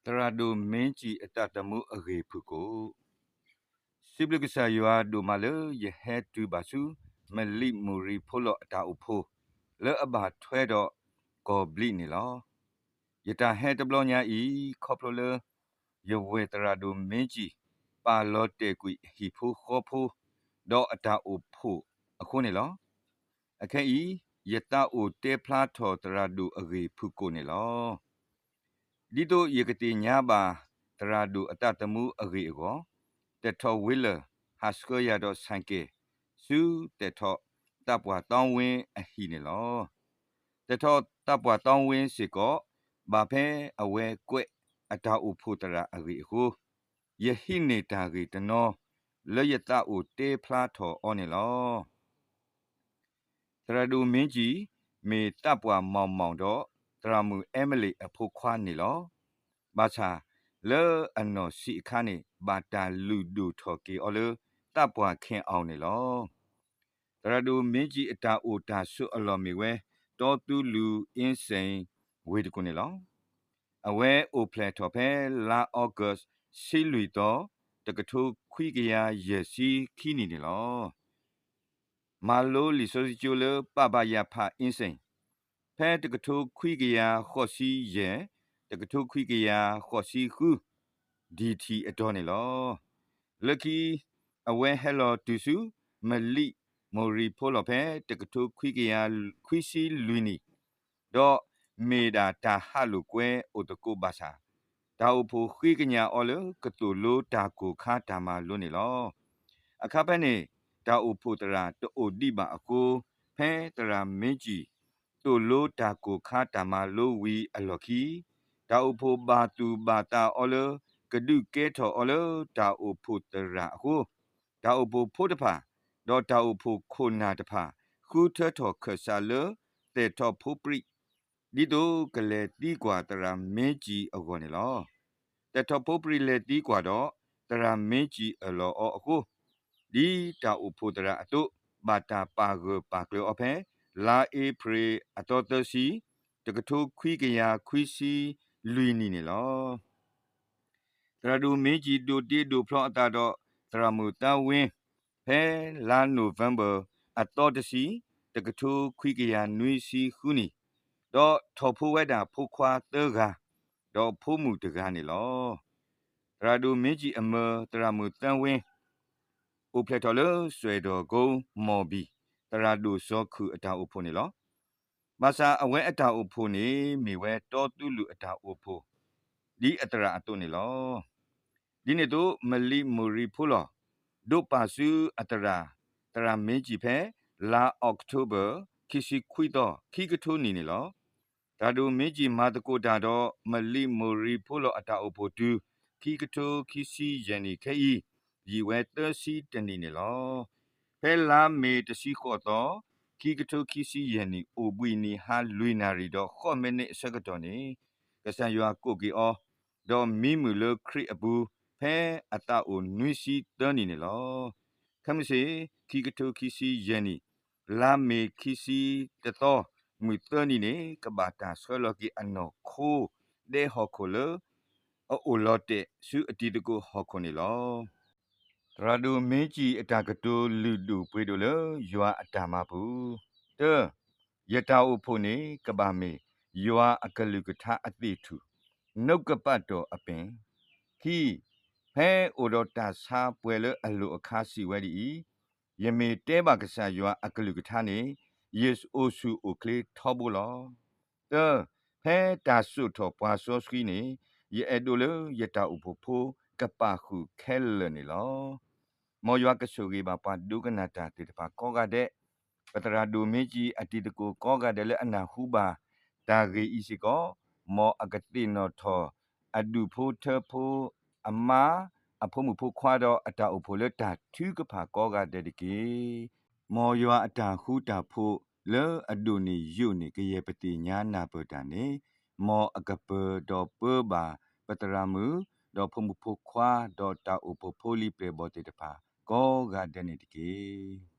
သရၣ်ဒိၣ်မ့ကၠံၣ်အတၢ်သမူအဂ့ၢ်ဖုၣ်ကိာ်. စံးဘျုးကစၢ်ယွၤဒိၣ်မးလၢယဟဲတုၤဘၣ်ဆူ မလံၣ်မိၢ်ရံၤဖိလီၢ်အတၢ်အိၣ်ဖှိၣ် လၢအဘၣ်ထွဲဒီးကီၢ်ဘျံးန့ၣ်လီၤ. ယတၢ်ဟဲတဘျီညါအံၤ ခီဖျိလၢ ယဝဲၢ်သရၣ်ဒိၣ်မ့ကၠံၣ် ပာ်လီၤတဲာ်ကွံာ်ဟံၣ်ဖိဃီဖိ ဒီးအတၢ်အိၣ်ဖှိၣ်အဃိန့ၣ်လီၤ. အခဲအံၤ ယသးအိၣ်တဲဖျါထီၣ်သရၣ်ဒိၣ်အဂ့ၢ်ဖုၣ်ကိာ်န့ၣ်လီၤ. ဒ်သိးယကသ့ၣ်ညါဘၣ်သရၣ်ဒိၣ်အတၢ်သမူအဂ့ၢ်အဂီၢ်, တဲၣ်ထီၣ်ဝ့လၢၢ် ဟးဆှၢယၤဒီးဆဲးကဲး ဆူတဲၣ်ထီၣ် သးပှၢ်သီဝ့အဟံၣ်န့ၣ်လီၤ. တဲၣ်ထီၣ်သးပှၢ်သီဝ့စ့ၢ်ကီး ဘၣ်ဖဲအဝဲကွဲးအတၢ်အိၣ်ဖှိၣ်သရၣ်အဂ့ၢ်အဃိ, ယဟံးန့ၢ်တၢ်ဂ့ၢ်တနီၤ လၢယသးအိၣ်တဲဖျါထီၣ်အီၤန့ၣ်လီၤ. သရၣ်ဒိၣ်မ့ကၠံၣ် မ့ၢ်သးပှၢ်မီၢ်မီၢ်ဒီး သရၣ်မုၣ်အဲမလ့ၣ်အဖိခွါန့ၣ်လီၤ. ဘၣ်ဆၣ် လၢအနီၢ်ဆံးအခါန့ၣ် ဘၣ်တၢ်လုၢ်ဒိၣ်ထီၣ်က့ၤအီၤလၢ သးပှၢ်ခဲအံၤန့ၣ်လီၤ. သရၣ်ဒိၣ်မ့ကၠံၣ်အတၢ်အိၣ်တၢ်ဆိးအလီၢ်မ့ၢ်ဝဲ တီသူလူအ့စ့ၣ် ဝ့ၢ်တကူၣ်န့ၣ်လီၤ. အဝဲအိၣ်ဖျဲၣ်ထီၣ်ဖဲလါအီကူး ဆံလွံၢ်သီ တကထိခွံကယၤယဲၢ်ဆံခံနံၣ်န့ၣ်လီၤ. မၤလိလံာ်စီဆှံကၠိလၢပၢ်ဘါယၤဖးအ့စ့ၣ် ဖဲတကထိခွံကယၤဃိးဆံယဲၢ် တကထိခွံကယၤဃိးဆံဃု ဒံၣ်ထံၣ်အတီၢ်န့ၣ်လီၤ. လၢခံ အဝဲဟဲလီၤတုၤဆူ မလံၣ်မိၢ်ရံၤဖိလီၢ်ဖဲ တကထိခွံကယၤခွံဆံလွံၢ်နံၣ် ဒီးမ့ၢ်ဒၣ်တၢ်ဟးလိာ်ကွဲအိၣ်သကိးဘၣ်ဆၣ်, တၢ်အိၣ်ဖှိၣ်ဃ့ကညးအီၤလၢကသိၣ်လိတၢ်ကိၢ်ခါတၢ်မၤလိန့ၣ်လီၤ. အခါဖဲန့ၣ် တၢ်အိၣ်ဖှိၣ်သရၣ်တအိၣ်ဒံးဘၣ်အဃိ, ဖဲသရၣ်မ့ကၠံၣ် သိၣ်လိတၢ်ကိၢ်ခါတၢ်မၤလိဝံၤအလီၢ်ခံ, တၢ်အိၣ်ဖှိၣ်ဘၣ်သူၣ်ဘၣ်သးအီၤလၢ ကဒုးကဲထီၣ်အီၤလၢတၢ်အိၣ်ဖှိၣ်သရၣ်အဃိ, တၢ်အိၣ်ဖှိၣ်ဖိတဖၣ် ဒီးတၢ်အိၣ်ဖှိၣ်ခိၣ်နၢ်တဖၣ် ဃုထၢထီၣ်ခၢၣ်စးလၢ သဲးထီၣ်ဖိပြံး ဒ်သိးကလဲၤသံကွၢ်သရၣ်မ့ကၠံၣ်အဂီၢ်န့ၣ်လီၤ. သဲးထီၣ်ဖိပြံးလဲၤသံကွၢ်ဒီး သရၣ်မ့ကၠံၣ်အၢၣ်လီၤအီအဃိ, ဒ်တၢ်အိၣ်ဖှိၣ်သရၣ်အသိး ဘၣ်တၢ်ပာ်ဂၢၢ်ပာ်ကျၢၤအီၤဖဲ လါအ့ဖြ့ၣ်အသီသၢဆံ တကထိခွံကယၤခွံဆံလွံၢ်နံၣ်န့ၣ်လီၤ. သရၣ်ဒိၣ်မ့ကၠံၣ်ဒိးတ့ဒိးဖျီအသးဒီး သရၣ်မုၣ်သၢဝ့ ဖဲလါနိၣ်ဝ့ဘၢၣ် အသီတဆံ တကထိခွံကယၤနွံဆံဃုနံၣ်, ဒီးထီၣ်ဖိဝဲဒၣ်ဖိခွါသၢဂၤ ဒီးဖိမုၣ်တဂၤန့ၣ်လီၤ. သရၣ်ဒိၣ်မ့ကၠံၣ်အမၢ သရၣ်မုၣ်သၢဝ့ အိၣ်ဖျဲၣ်ထီၣ်လၢစွဲၣ်ဒီၣ်ကိ မီၢ်ဘံၣ် သရၣ်ဒိၣ်စီၤခုၣ်အတၢ်အိၣ်ဖှိၣ်န့ၣ်လီၤ. ဘၣ်ဆၣ်အဝဲအတၢ်အိၣ်ဖှိၣ်န့ၣ် မ့ၢ်ဝဲတီသူလူၢ်အတၢ်အိၣ်ဖှိၣ် ဒ်အသရၣ်အသိးန့ၣ်လီၤ. ဒ်န့ၣ်အသိး မလံၣ်မိၢ်ရံၤဖိလီၢ် ဒိးပာ်ဆူအသရၣ် သရၣ်မ့ကၠံၣ်ဖဲ လါအီးကထိဘၢၣ် ခံဆံခွံသီ ခံကထိနံၣ်န့ၣ်လီၤ. သရၣ်ဒိၣ်မ့ကၠံၣ်မၤသကိးတၢ်ဒီး မလံၣ်မိၢ်ရံၤဖိလီၢ်အတၢ်အိၣ်ဖှိၣ်တုၤ ခံကထိခံဆံယဲၢ်နံၣ်ခဲအံၤ ယံာ်ဝဲသၢဆံတနံၣ်န့ၣ်လီၤ. ဖဲလါမ့ၤတဆံဃိးသီ ခံကထိခံဆံယဲၢ်နံၣ် အိၣ်ဘှံးနံၤဟါလွံၢ်နၣ်ရံၣ်ဒီးဃိးမံးနံးအဆၢကတီၢ်န့ၣ် ကစၢ်ယွၤကိးက့ၤအီၤ ဒီးမံမုာ်လၢခရံာ်အပူၤ ဖဲအသးအိၣ်နွံဆံသၢနံၣ်န့ၣ်လီၤ. ခဲမုၢ်ဆ့ၣ် ခံကထိခံဆံယဲၢ်နံၣ် လါမ့ၤခံဆံတသီ မုၢ်သၢနံၤန့ၣ် ကဘၣ်တၢ်ဆှၢလီၤက့ၤအနီၢ်ခိဒဲဟီၣ်ခိၣ်လၢ အအိၣ်လီၤတဲာ်ဆူအတံၤသကိးဟီၣ်ခိၣ်န့ၣ်လီၤ. သရၣ်ဒိၣ်မ့ကၠံၣ်အတၢ်ကတိၤလုၢ်ဒိၣ်ပှ့ၤဒိၣ်လၢယွၤအတၢ်မၤပူၤ, တၢ, ယတၢ်အိၣ်ဖှိၣ်န့ၣ် ကဘၣ်မ့ၢ်ယွၤအကလုၢ်ကထါအသ့ၣ်ထူၣ်, နိကပၤတၢၣ်အပၣ်, ခံ, ဖဲအိၣ်ဒီးတၢ်ဆါပှဲၤလၢအလိၤအခါစံးဝဲဒ်အံၤ, ယမ့ၢ်တဲဘၣ်ကစၢ်ယွၤအကလုၢ်ကထါန့ၣ် ယအိၣ်ဆူၣ်အိၣ်ချ့ထီဘိလီၤ. သၢ, ဖဲတၢ်စိာ်ထီၣ်ပှၤစီဆှံန့ၣ် ယအဲၣ်ဒိးလၢယတၢ်အိၣ်ဖှိၣ်ဖိကပာ်ဃုာ်ခဲလၢာ်န့ၣ်လီၤ. မ်ယွၤကဆိၣ်ဂ့ၤဘၣ်ပှၤဒိကနၣ်တၢ်သ့ၣ်တဖၣ်ကိးဂၤဒဲး, ပသရၣ်ဒိၣ်မ့ကၠံၣ်အတံၤသကိးကိးဂၤဒဲးလၢအနၢ်ဟူဘၣ်တၢ်ဂ့ၢ်အံၤစ့ၢ်ကီး, မ်အကသ့ၣ်နီၣ်ထီၣ်အဒူၣ်ဖိထၢဖိအမါ အဖိမုၣ်ဖိခွါဒီးအတၢ်အိၣ်ဖှိၣ်လၢတၢ်ထုကဖၣ်ကိးဂၤဒဲးတက့ၢ်. မ်ယွၤအတၢ်ဃူတၢ်ဖိးလၢအဒိၣ်န့ၢ်ယိာ်န့ၢ်ကယဲၢ်ပသ့ၣ်ညါနၢ်ပၢၢ်တၢ်န့ၣ်, မ်အကပၢၤဒီးပၢဘၣ်ပသရၣ်မုၣ်, ဒီးဖိမုၣ်ဖိခွါ, ဒီးတၢ်အိၣ်ဖှိၣ်ဖိလံၤပျဲၢ်ဘီၣ်သ့ၣ်တဖၣ်ကိးဂၤဒဲးန့ၣ်တက့ၢ်.